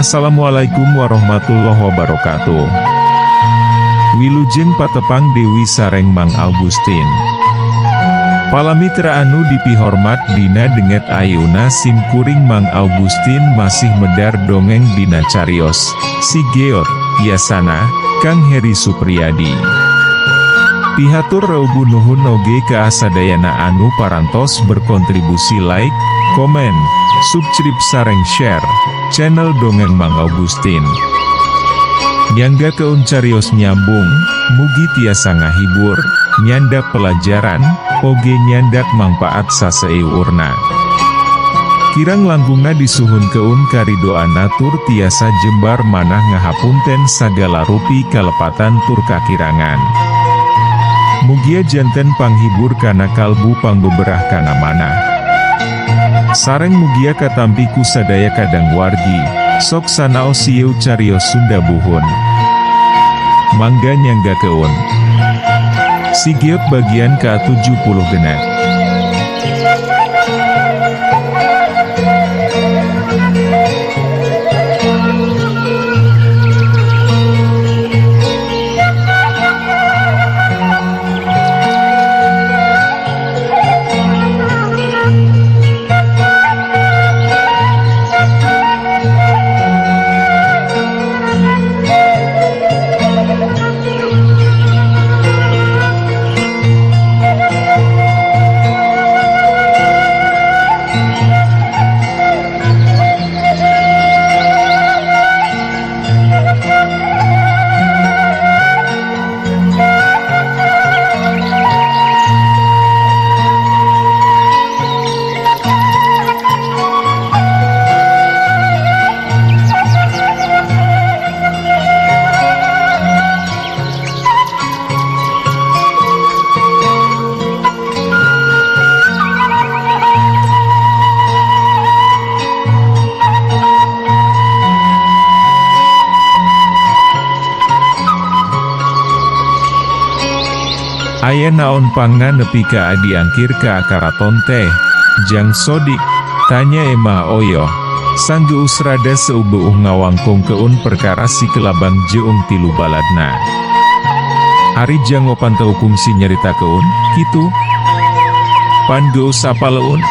Assalamualaikum warahmatullahi wabarakatuh. Wilujeng patepang Dewi sareng Mang Augustin. Palamitra anu dipihormat, dina dinget ayeuna sim kuring Mang Augustin masih medar dongeng dina carios Si Geot, Yasana, Kang Heri Supriyadi. Pihatur reubu nuhun oge ka sadayana anu parantos berkontribusi like, komen, subscribe sareng share channel Dongeng Mang Augustin. Nyanggakeun carios nyambung, mugi tiasa ngahibur, nyandak pelajaran, oge nyandak mangpaat saseueurna. Kirang langkungna disuhunkeun karidoan tur tiasa jembar manah ngahapunten sagala rupi kalepatan tur kakirangan. Mugia janten panghibur kana kalbu, pangbeberah kana manah. Sareng mugia katampi ku sadaya kadang wargi, sok sanaos ieu carios Sunda buhun. Mangga nyanggakeun. Si Geot bagian ke-76. Aya naon pangna nepi ka diangkir ka karaton teh, Jang Sodik? Tanya Ema Oyoh. Sanggeus rada seubeuh ngawangkongkeun perkara si kelabang jeung tilu baladna. Ari Jang Opan teu kungsi nyaritakeun, kitu? Pan geus apaleun?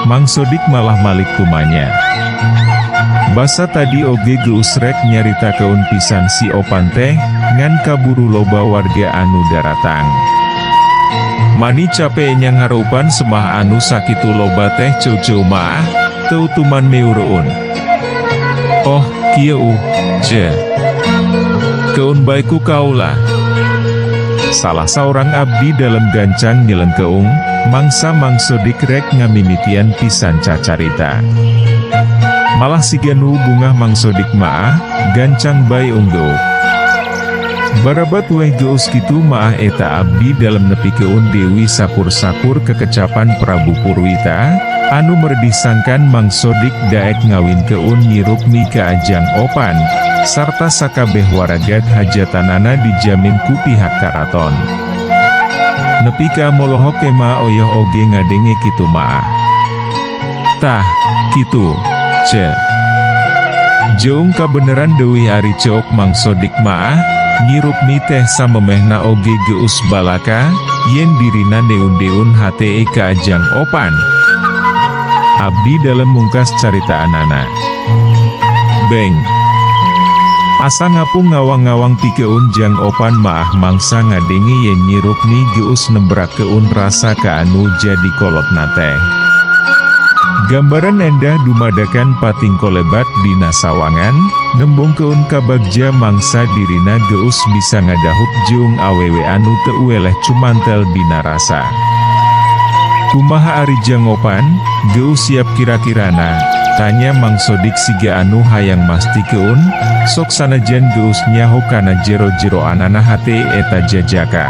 Mang Sodik malah malik tumanya. Basa tadi oge geus rek nyaritakeun pisan si Opan teh, ngan kaburu loba warga anu daratang. Mani cape nyanghareupan semah anu sakitu loba teh, ceu-ceu maah, teu tuman meureun. Oh, kieu, je. Keun bae ku kaula. Salah saurang abdi dalem gancang nyelengkeung, mangsa Mang Sodik rek ngamimitian pisan cacarita. Malah siga nu bungah Mang Sodik maah, gancang bae unggeuk. Barabat weh geus kitu maah eta abdi dalem nepikeun Dewi sakur-sakur kekecapan Prabu Purwita, anu meredih sangkan Mang Sodik daek ngawinkeun Nyi Rukmi ka Ajang Opan, sarta sakabeh waragad hajatanana dijamin ku pihak karaton. Nepi ka molohok Ema Oyoh oge ngadenge kitu maah. Tah, kitu, ce. Jeung kabeneran deuih ari ceuk Mang Sodik maah, Nyi Rukmi teh samemehna oge geus balaka, yen dirina neun-deun hate ka Ajang Opan. Abdi dalem mungkas caritaanana. Beng. Asa ngapung ngawang-ngawang pikeun Jang Opan maah mangsa ngadenge yen Nyi Rukmi geus nembrakeun rasa ka anu jadi kolotna teh. Gambaran endah dumadakan pating kolebat dina sawangan, nembongkeun kabagja mangsa dirina geus bisa ngadahup jeung awewe anu teu weleh cumantel dina rasa. Kumaha ari Jang Opan, geus siap kira-kirana? Tanya Mang Sodik siga anu hayang mastikeun, sok sanajan geus nyaho kana jero-jero anana hate eta jajaka.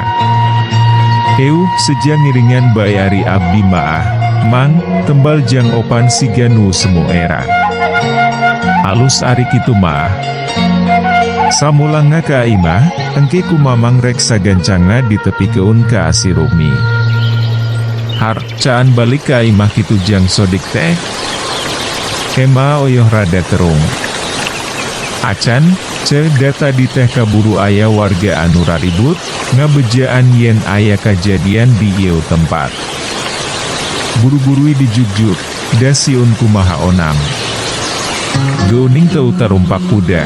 Euh, seja ngiringan bae ari abdi maah, Mang, tembal Jang Opan siga nu semu era. Alus ari kitu mah. Samulangna ka imah, engke ku Mamang rek sagancangna ditepikeun ka si Rukmi. Har, caan balik ka imah kitu Jang Sodik teh? Ema Oyoh rada kerung. Acan, ce da tadi teh kaburu aya warga anu raribut, ngabejaan yen aya kajadian di ieu tempat. Buru-burui dijugjug, da sieun kumaha onam. Geuning teu tarumpak kuda.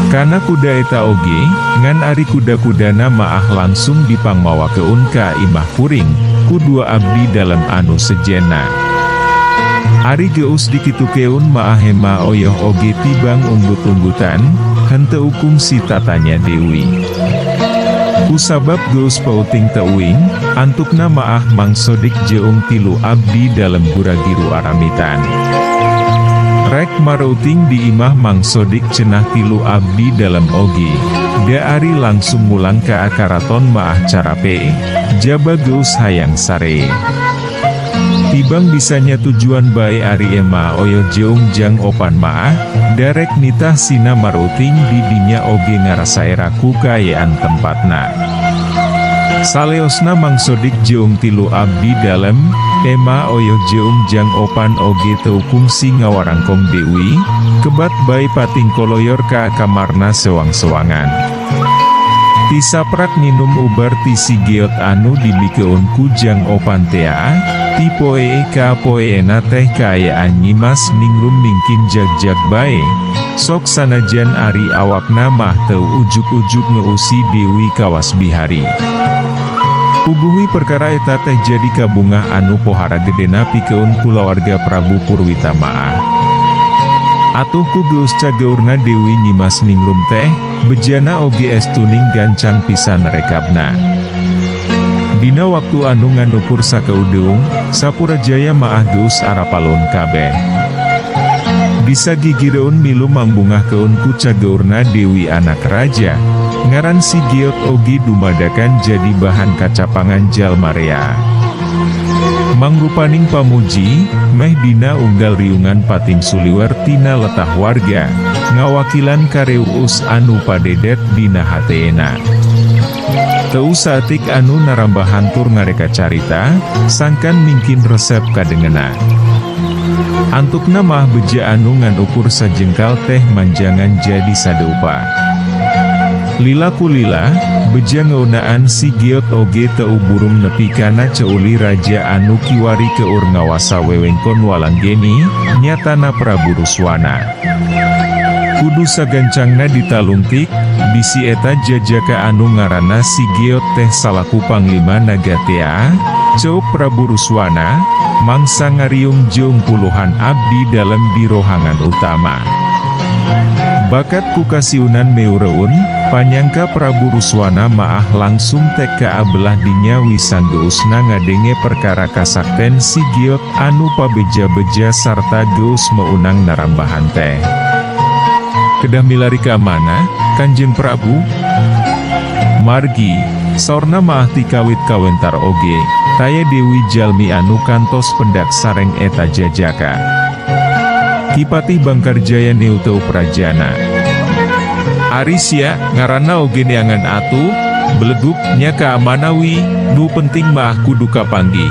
Kana kuda eta oge, ngan ari kuda-kudana maah langsung dipangmawakeun ka imah kuring, ku dua abdi dalem anu sejenna. Ari geus dikitukeun maah Ema Oyoh oge tibang unggut-unggutan, henteu kungsi tatanya Dewi. Kusabab geus peuting teuing, antukna maah Mang Sodik jeung tilu abdi dalem gura-giru aramitan. Rek mareuting di imah Mang Sodik cenah tilu abdi dalem oge, da ari langsung mulang ka karaton maah carape, jaba geus hayang sare. Tibang bisanya tujuan bae ari Ema Oyoh jeung Jang Opan maah, darek nitah sina mareuting di dinya oge ngarasa era ku kaayaan tempatna. Saleosna Mang Sodik jeung tilu abdi dalem, Ema Oyoh jeung Jang Opan oge teu kungsi ngawarangkong Dewi, kebat bae pating koloyor ka kamarna sewang-sewangan. Tisaprak nginum ubar ti si Geot anu dibikeun ku Jang Opan tea, ti poe ka poeena teh kaayaan Nyimas Ningrum mingkin jag-jag bae, sok sanajan ari awakna mah teu ujug-ujug ngeusi Dewi kawas bihari. Puguh we perkara eta teh jadi kabungah anu pohara gedena pikeun kulawarga Prabu Purwita maah. Atuh ku geus cageurna Dewi Nyimas Ningrum teh, bejana oge estuning gancang pisan rekabna. Dina waktu anu nganukur sakeudeung, Sapurajaya maah geus arapalun kabeh. Disagigireun milu mangbungahkeun ku cageurna Dewi anak raja, ngaran si Geot oge dumadakan jadi bahan kacapangan jalma rea. Mangrupaning pamuji, meh dina unggal riungan pating suliwer tina letah warga, ngawakilan kareuus anu padedet dina hateena. Teu saeutik anu narambahan tur ngareka carita, sangkan mingkin resep kadengena. Antukna mah beja anu ngan ukur sajengkal teh manjangan jadi sadeupa. Lila kulila, beja ngeunaan si Geot oge teu burung nepi kana ceuli raja anu kiwari keur ngawasa wewengkon Walanggeni, nyatana Prabu Ruswana. Kudu sagancangna ditalungtik, bisi eta jajaka anu ngaranna si Geot teh salaku panglima naga tea, ceuk Prabu Ruswana, mangsa ngariung jeung puluhan abdi dalem di rohangan utama. Bakat ku kasiunan meureun, panyangka Prabu Ruswana maah langsung tek ka belah dinya wisanggeusna ngadenge perkara kasakten si Geot anu pabeja-beja sarta geus meunang narambahan teh. Kedah milari ka mana, Kanjeng Prabu? Margi, saurna maah ti kawit kawentar oge, taya Dewi jalmi anu kantos pendak sareng eta jajaka. Kipatih Bangkarjaya Neuteu Prajana. Ari sia, ngaranna oge neangan atuh, beleguk nya ka amanawi, nu penting mah kudu kapanggih.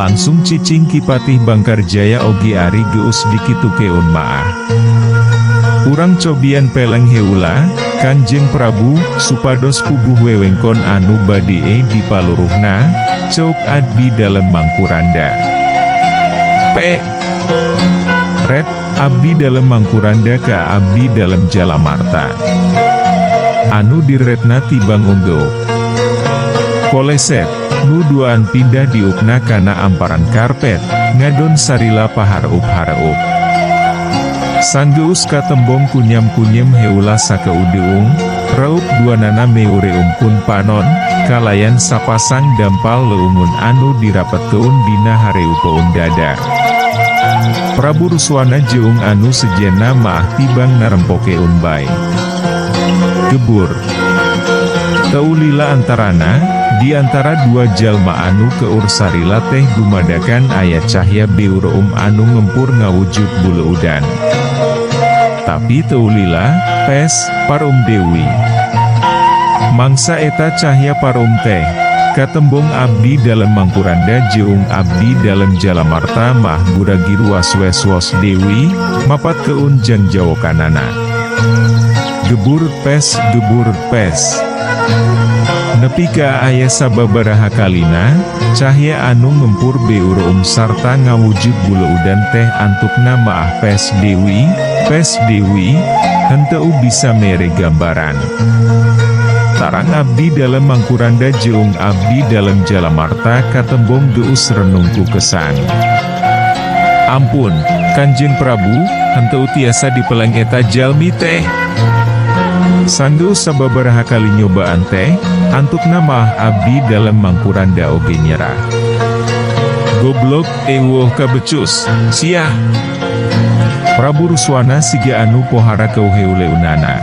Langsung cicing Ki Patih Bangkarjaya oge ari geus dikitukeun maah. Urang cobian peleng heula, Kanjeng Prabu, supados puguh wewengkon anu badee dipaluruhna, ceuk abdi dalem Mangkuranda. P. Red, abdi dalem Mangkuranda ka abdi dalem Jalamarta. Anu diretna tibang unggeuk. Koleset, nu duaan pindah diukna kana amparan karpet, ngadon sarila pahareup-hareup. Sanggeus katembong kunyam-kunyem heula sakeudeung, reup duanana meureumkeun panon, kalayan sapasang dampal leungeun anu dirapetkeun dina hareupeun dada. Prabu Ruswana jeung anu sejenna maah tibang narempokeun bae. Gebur. Teu lila antarana, di antara dua jalma anu keur salila teh dumadakan aya cahya beureum anu ngempur ngawujud buleudan. Tapi teu lila, pes, parum Dewi. Mangsa eta cahya parum teh, katembong abdi dalem Mangkuranda jeung abdi dalem Jalamarta mah guragiru waswes-wos Dewi, mapatkeun jang jawokanana. Gebur pes gebur pes. Nepi ka aya sababaraha kalina, cahya anu ngempur beureum sarta ngawujud buleudan teh antukna maah pes Dewi, pes Dewi, henteu bisa mere gambaran. Tarang abdi dalem Mangkuranda jeung abdi dalem Jalamarta katembong geus renung ku kesan. Ampun, Kanjeng Prabu, henteu tiasa dipeleng eta jalmi teh. Sanggeus sababaraha kali nyobaan teh, antukna maah abdi dalem Mangkuranda oge nyerah. Goblok, ewuh kabecus, siah. Prabu Ruswana siga anu pohara keuheuleunana.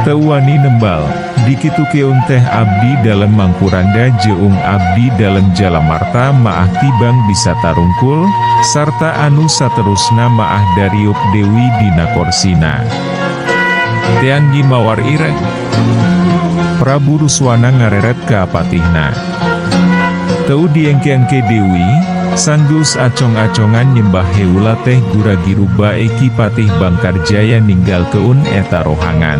Teu wani nembal, dikitukeun teh abdi dalem Mangkuranda jeung abdi dalem Jalamarta maah tibang bisa tarungkul, sarta anu saterusna maah dariuk Dewi dina korsina. Teang Nyi Mawar Ireng. Prabu Ruswana ngareret ka patihna. Teu diengke-engke Dewi, sanggeus acong-acongan nyembah heula teh guragiru bae Ki Patih Bangkarjaya ninggalkeun eta rohangan.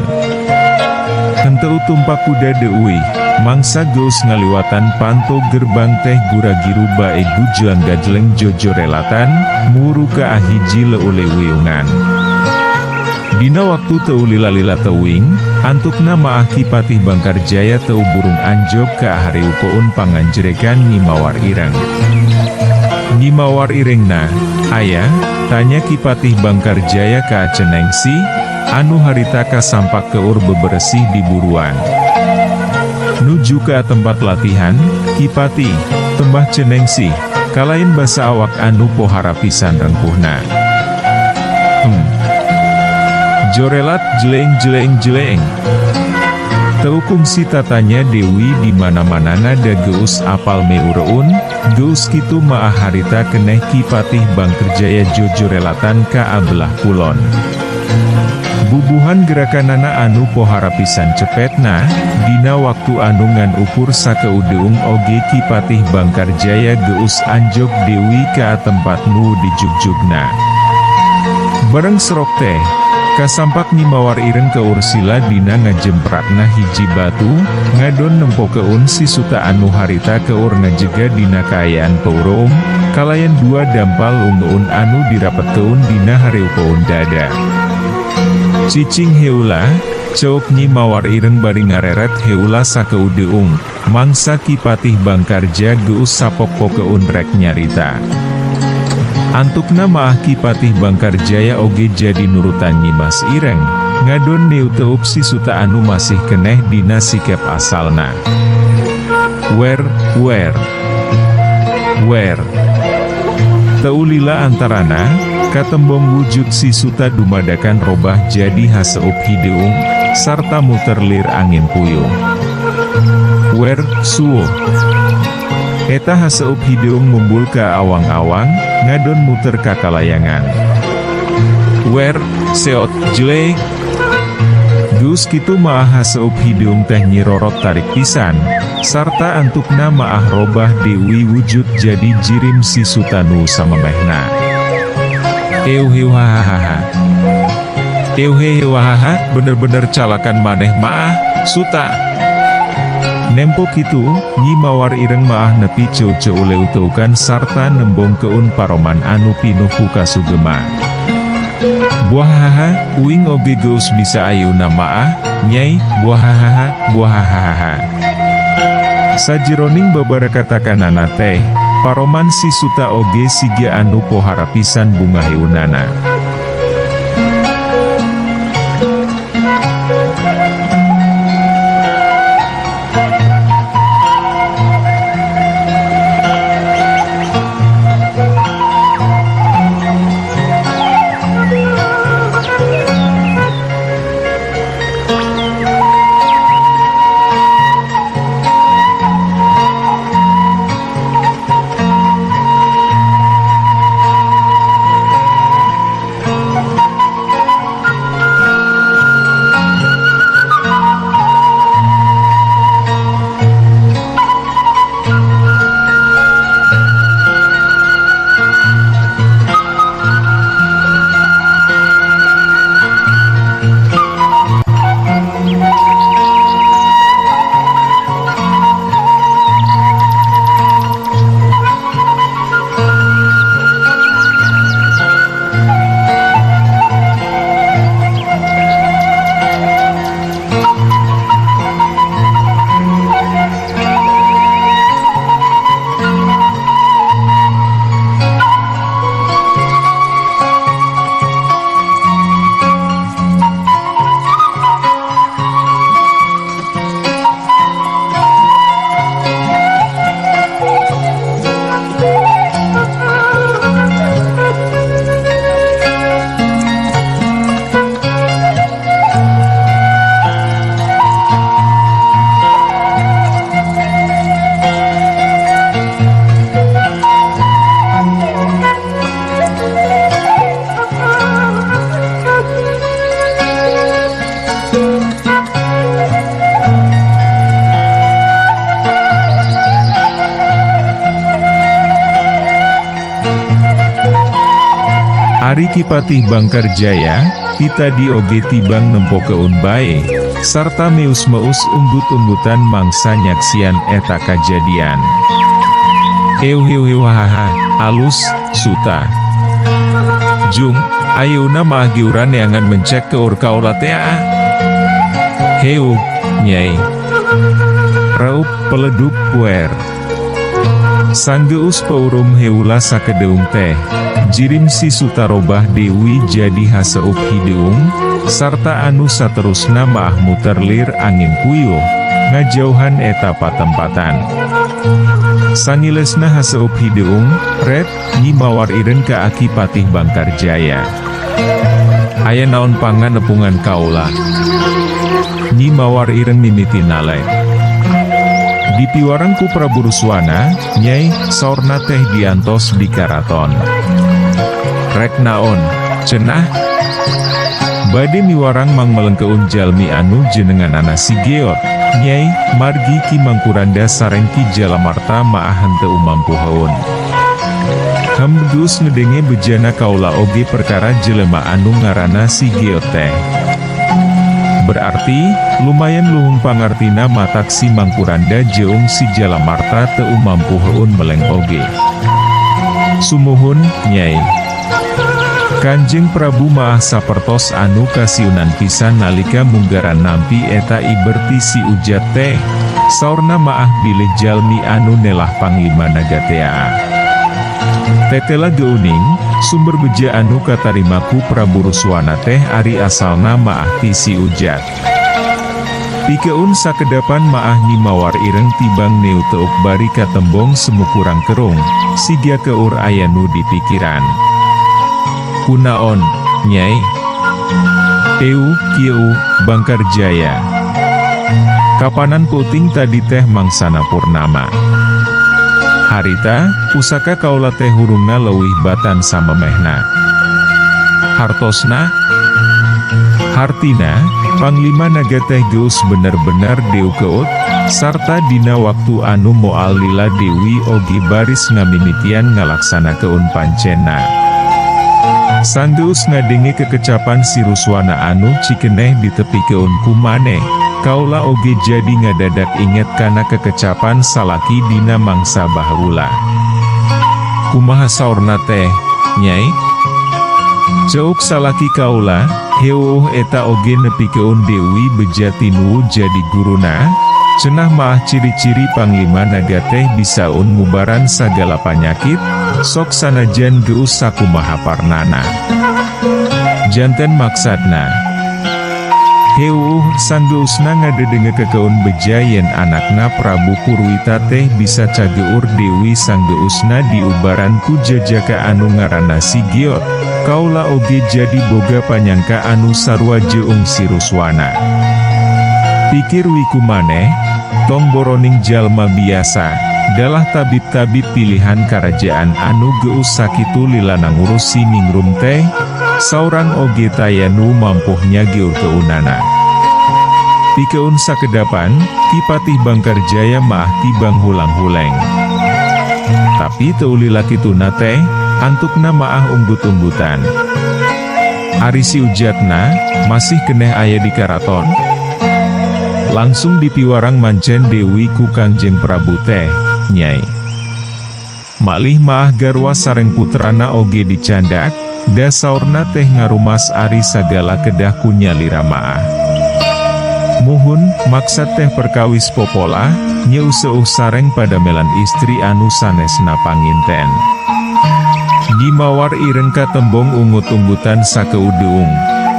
Henteu tumpak kuda deui, mangsa geus ngaliwatan panto gerbang teh guragiru bae gujlang gajleng jojorelatan, muru ka ahiji leulewiungan. Dina waktu teu lila-lila teuing, antukna maah Ki Patih Bangkarjaya teu burung anjog ka hareupeun panganjrekan Nyi Mawar Ireng. Nyi Mawar Irengna, aya? Tanya Ki Patih Bangkarjaya ka Cenengsi, anu harita kasampak keur beberesih di buruan. Nuju ka tempat latihan, Ki Patih, tembah Cenengsi, kalayan basa awak anu pohara pisan rengkuhna. Jorelat jeleng jeleng jeleng. Teu kungsi tatanya Dewi di mana-manana da geus apal meureun, geus kitu maah harita keneh Ki Patih Bangkerjaya jojorelatan ka abelah kulon. Bubuhan gerakanana anu pohara pisan cepetna, dina waktu anu ngan ukur sakeudeung oge Ki Patih Bangkarjaya geus anjog Dewi ka tempat nu dijugjugna. Bareng serok teh, kasampak Nyi Mawar Ireng keur sila dina ngajemprakna hiji batu, ngadon nempokeun si suta anu harita keur ngajega dina kaayaan peureum, kalayan dua dampal ungeun anu dirapetkeun dina hareupeun dada. Cicing heula, ceuk Nyi Mawar Ireng bari ngareret heula sakeudeung, mangsa Ki Patih Bangkarja geus sapok-pokeun rek nyarita. Antukna maah Ki Patih Bangkarjaya oge jadi nurutan Nyi Mas Ireng, ngadon neuteup si suta anu masih keneh dina sikep asalna. Wer, wer, wer. Teu lila antarana, katembong wujud si suta dumadakan robah jadi haseup hideung, sarta muter lir angin puyuh. Wer, suuh. Eta haseup hideung mumbul ka awang-awang, ngadon muter ka kalayangan. Wer, seot, jle. Geus kitu maah haseup hideung teh nyirorot tarik pisan, sarta antukna maah robah deui wujud jadi jirim si Suta nu samemehna. Euheuhahaha. Euheuhahaha, bener-bener calakan maneh maah, Suta. Nempo kitu, Nyi Mawar Ireng maah nepi ceu-ceuleutukan sarta nembongkeun paroman anu pinuh ku kasugema. Buahaha, uing oge geus bisa ayeuna maah, Nyai, buahahaha, buahahaha. Sajeroning babarakatakanana teh, paroman si Suta oge siga anu pohara pisan bungaheunana. Ari Ki Patih Bangkarjaya, ti tadi oge tibang nempokeun bae, sarta meus-meus umbut-umbutan mangsa nyaksian eta kajadian. Euheuheuhaha, alus, Suta. Jung, ayeuna mah giuran neangan mencek keur kaula tea. Heu, Nyai. Reup peledup puer. Sanggeus peurum heula sakedeung teh, jirim si Suta robah deui jadi haseup hideung, sarta anu saterusna maah muter lir angin puyuh, ngajauhan eta patempatan. Sangilesna haseup hideung, ret, Nyi Mawar Ireng ka Aki Patih Bangkarjaya. Aya naon pangan nepungan kaula? Nyi Mawar Ireng mimiti nalek. Dipiwarang ku Prabu Ruswana, Nyai, saurna teh diantos di karaton. Rek naon, cenah? Bade miwarang mangmelengkeun jalmi anu jenenganana si Geot, Nyai, margi Ki Mangkuranda sareng Ki Jalamarta maah henteu mampuheun. Hem geus ngedenge bejana kaula oge perkara jelema anu ngaranna si Geot teh. Berarti, lumayan luhung pangartina matak si Mangkuranda jeung si Jalamarta teu mampuheun meleng oge. Sumuhun, Nyai. Kanjeng Prabu maah sapertos anu kasiunan pisan nalika munggaran nampi eta iberti si Ujat teh, saurna maah bilih jalmi anu nelah panglima naga tea. Tetela geuning, sumber beja anu katarima ku Prabu Ruswana teh ari asalna maah ti si Ujat. Pikeun sakedapan maah Nyi Mawar Ireng tibang neuteuk bari katembong semu kurang kerung, siga keur aya nu dipikiran. Kunaon, Nyai? Eu, kieu, Bangkarjaya. Kapanan peuting tadi teh mangsana purnama. Harita, pusaka kaula teh hurungna leuwih batan samemehna. Hartosna? Hartina, Panglima Naga teh geus bener-bener deukeut, sarta dina waktu anu moal lila Dewi oge baris ngamimitian ngalaksanakeun pancenna. Sanggeus ngadenge kekecapan si Ruswana anu cikeneh ditepikeun ku maneh, kaula oge jadi ngadadak inget kana kekecapan salaki dina mangsa baheula. Kumaha saurna teh, Nyai? Ceuk salaki kaula, heueuh eta oge nepikeun Dewi beja ti nu jadi guruna, cenah maah ciri-ciri Panglima Naga teh bisaeun ngubaran sagala panyakit, sok sanajan geus sakumaha parnana. Janten maksadna. Heueuh, sanggeusna ngadedengekeun beja yen anakna Prabu Purwita teh bisa cageur Dewi sanggeusna diubaran ku jajaka anu ngaranna si Giot, kaula oge jadi boga panyangka anu sarua jeung si Ruswana. Pikir we ku maneh, tong boroning jalma biasa, dalah tabib-tabib pilihan karajaan anu geus sakitu lilana ngurus si ningrum teh, saurang oge taya nu mampuh nyageurkeunana. Pikeun sakedapan, Ki Patih Bangkarjaya maah tibang hulang-huleng. Tapi teu lila kituna teh, antukna maah unggut-unggutan. Ari si Ujatna, masih keneh aya di karaton? Langsung dipiwarang mancen Dewi ku Kangjeng Prabu teh, Nyai. Malih maah garwa sareng putrana oge dicandak, da saurna teh ngarumas ari sagala kedah ku nyalira maah. Muhun, maksad teh perkawis popolah, nyeuseuh sareng padamelan istri anu sanesna panginten. Nyi Mawar Ireng katembong ungut-unggutan sakeudeung,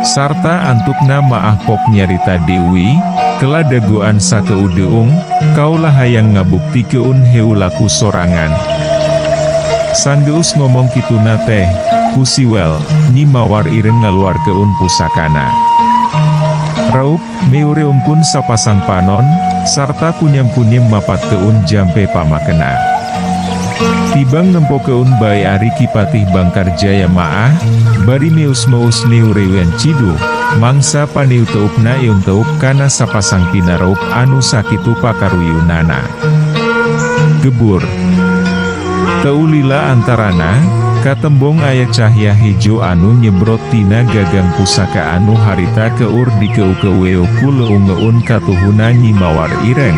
sarta antukna maah pok nyarita Dewi, kela dagoan sakeudeung, kaula hayang ngabuktikeun heula ku sorangan. Sanggeus ngomong kituna teh, ku siwel, Nyi Mawar Ireng ngaluarkeun pusakana. Raup, meureumkeun sapasang panon, sarta kunyam-kunyem mapatkeun jampe pamakena. Tibang nempokeun bae ari Ki Patih Bangkarjaya maah, bari meus-meus neureuen ciduh, mangsa paniuteupna eunteuk kana sapasang pinareup anu sakitu pakaruyunana. Gebur. Teu lila antarana, katembong aya cahya hejo anu nyebrot tina gagang pusaka anu harita keur dikeukeuweu ku leungeun katuhuna Nyi Mawar Ireng,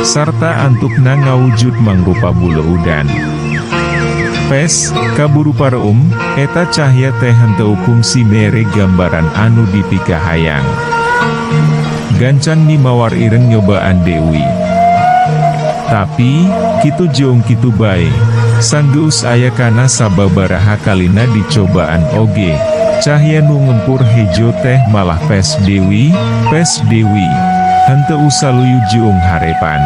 sarta antukna ngawujud mangrupa buleudan. Pes, kaburu pareum, eta cahya teh henteu kungsi mere gambaran anu dipikahayang. Gancang Nyi Mawar Ireng nyobaan Dewi. Tapi, kitu jeung kitu bae, sanggeus aya kana sababaraha kalina dicobaan oge, cahya nu ngempur hejo teh malah pes Dewi, pes Dewi, henteu saluyu jeung harepan.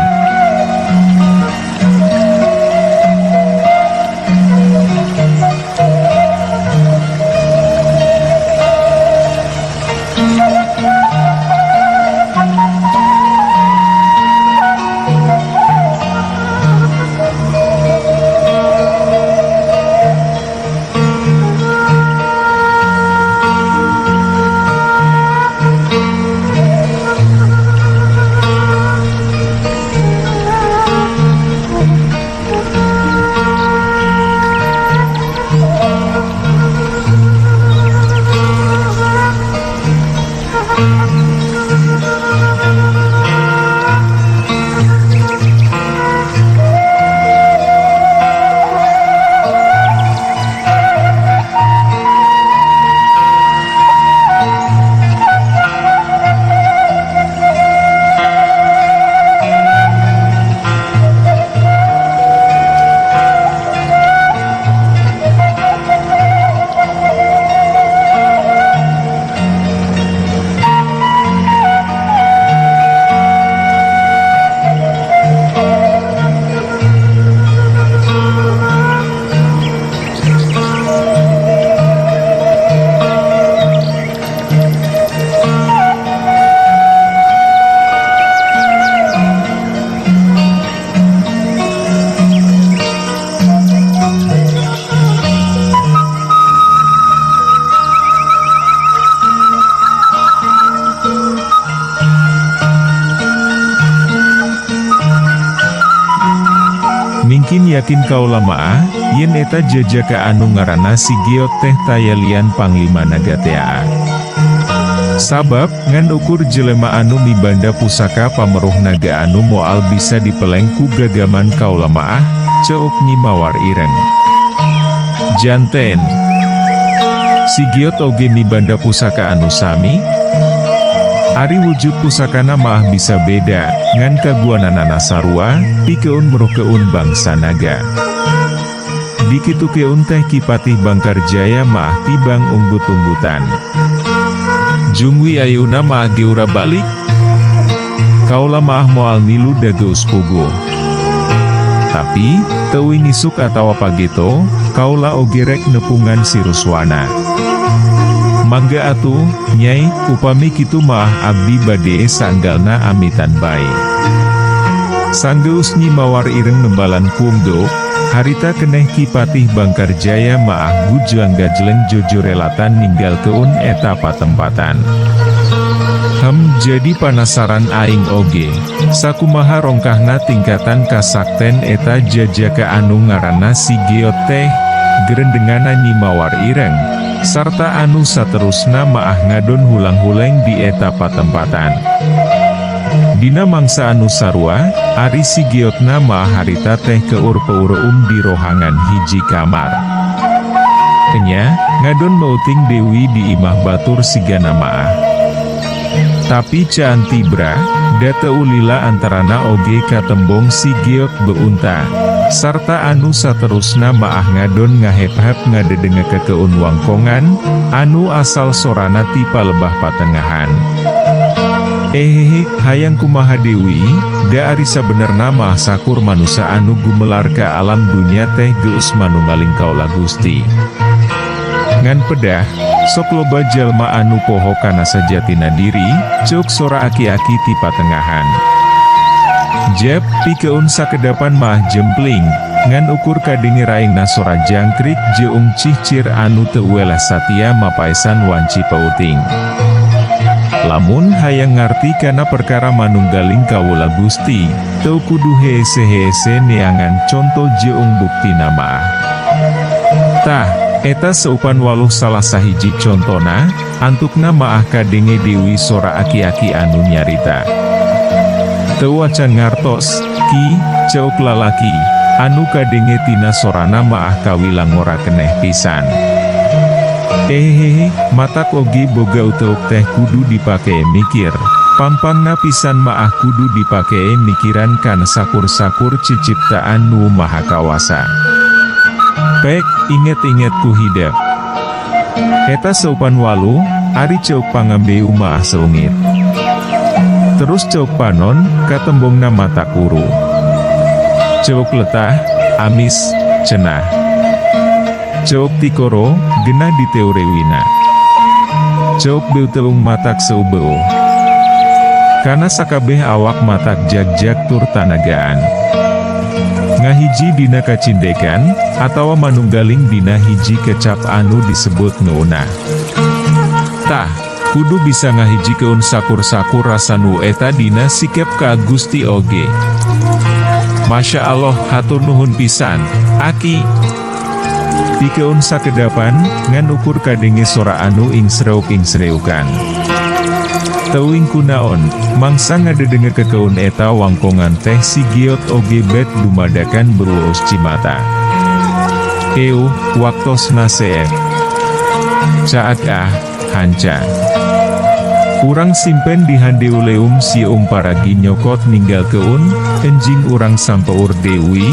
Yakin-yakin kaula maah, yen eta jajaka anu ngaranna si Geot teh taya lian Panglima Naga tea. Sabab, ngan ukur jelema anu mibanda pusaka pameruh naga anu moal bisa dipeleng ku gagaman kaula maah, ceuk Nyi Mawar Ireng. Janten. Si Geot oge mibanda pusaka anu sami? Ari wujud pusakana maah bisa beda, ngan kaguananana sarua, pikeun meruhkeun bangsa naga. Dikitukeun teh Ki Patih Bangkarjaya maah tibang unggut-unggutan. Jungwi ayeuna maah geura balik? Kaula maah moal milu da geus puguh. Tapi, teuing isuk atawa pageto, kaula oge rek nepungan si Ruswana. Mangga atuh, Nyai, upami kitu maah abdi bade saenggalna amitan bae. Sanggeus Nyi Mawar Ireng nembalan kuung, harita keneh Ki Patih Bangkarjaya maah gujlang-gajleng jojorelatan ninggalkeun eta patempatan. Hem, jadi panasaran aing oge. Sakumaha rongkahna tingkatan kasakten eta jajaka anu ngaranna si Geot teh, gerendengana Nyi Mawar Ireng, sarta anu saterusna maah ngadon hulang-huleng di eta patempatan. Dina mangsa anu sarua, ari si Geotna maah harita teh keur peureum di rohangan hiji kamar. Enya, ngadon meuting deui di imah batur sigana maah. Tapi caan tibra, da teu lila antarana oge katembong si Geot beunta, sarta anu saterusna maah ngadon ngahep-hep ngadedengekeun wangkongan, anu asal sorana ti palebah patengahan. Ehehe, hayang kumaha deui, da ari sabenerna mah sakur manusa anu gumelar ka alam dunya teh geus manunggaling kaula Gusti. Ngan pedah, sok loba jalma anu poho kana sajatina diri, ceuk sora aki-aki ti patengahan. Jep, pikeun sakedapan mah jempling, ngan ukur kadenge raingna sora jangkrik jeung cihcir anu teu weleh satia mapaesan wanci peuting. Lamun hayang ngarti kana perkara manunggaling kawula Gusti, teu kudu hese-hese neangan conto jeung buktina mah. Tah, eta seupan waluh salah sahiji contona, antukna maah kadenge deui sora aki-aki anu nyarita. Teu acan ngartos, Ki, ceuk lalaki, anu kadenge tina sorana maah kawilang ngora keneh pisan. Ehehehe, matak oge boga uteuk teh kudu dipake mikir. Pangpangna pisan maah kudu dipake mikiran kana sakur-sakur ciciptaan nu maha kawasa. Pek, inget-inget ku hidep. Eta seupan waluh, ari ceuk pangambeu maah seungit. Terus ceuk panon, katembongna mata kuru. Ceuk letah, amis, cenah. Ceuk tikoro, genah diteureuina. Ceuk beuteung matak seubeuh. Kana sakabeh awak matak jag-jag tur tanagaan. Ngahiji dina kacindekan, atawa manunggaling dina hiji kecap anu disebut ngeunah. Tah, kudu bisa ngahijikeun sakur-sakur rasa nu eta dina sikep ka Gusti oge. Masya Allah, hatur nuhun pisan, Aki. Pikeun sakedapan, ngan ukur kadenge sora anu ingsreuk-ingsreukan. Teuing kunaon, mangsa ngadedengekeun eta wangkongan teh si Giot oge bet dumadakan beruus cimata. Euh, waktosna seep. Caak ah, hanca. Urang simpen di handeuleum si paragi nyokot ninggalkeun, enjing urang sampeur deui,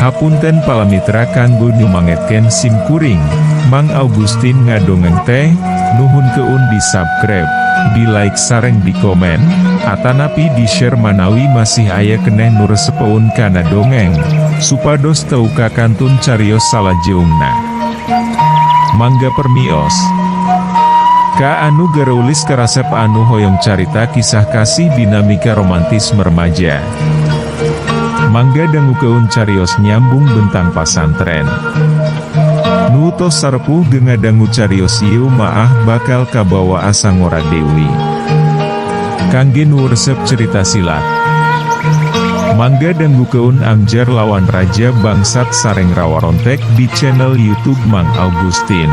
hapunten palamitra kanggo nyumangetkeun sim kuring, Mang Augustin ngadongeng teh, nuhunkeun di subscribe, di like sareng di komen, atanapi di share manawi masih aya keneh nu resepeun kana dongeng, supados teu kakantun carios salajengna. Mangga permios. Ka anu gareulis karasep anu hoyong carita kisah kasih dinamika romantis remaja. Mangga dangukeun carios nyambung bentang pasantren. Nu tos sarepuh ngadangu carios ieu maah bakal kabawa asa ngora deui. Kangge nu resep cerita silat. Mangga danggukeun Amjar lawan Raja Bangsat Sareng Rawarontek di channel YouTube Mang Augustin.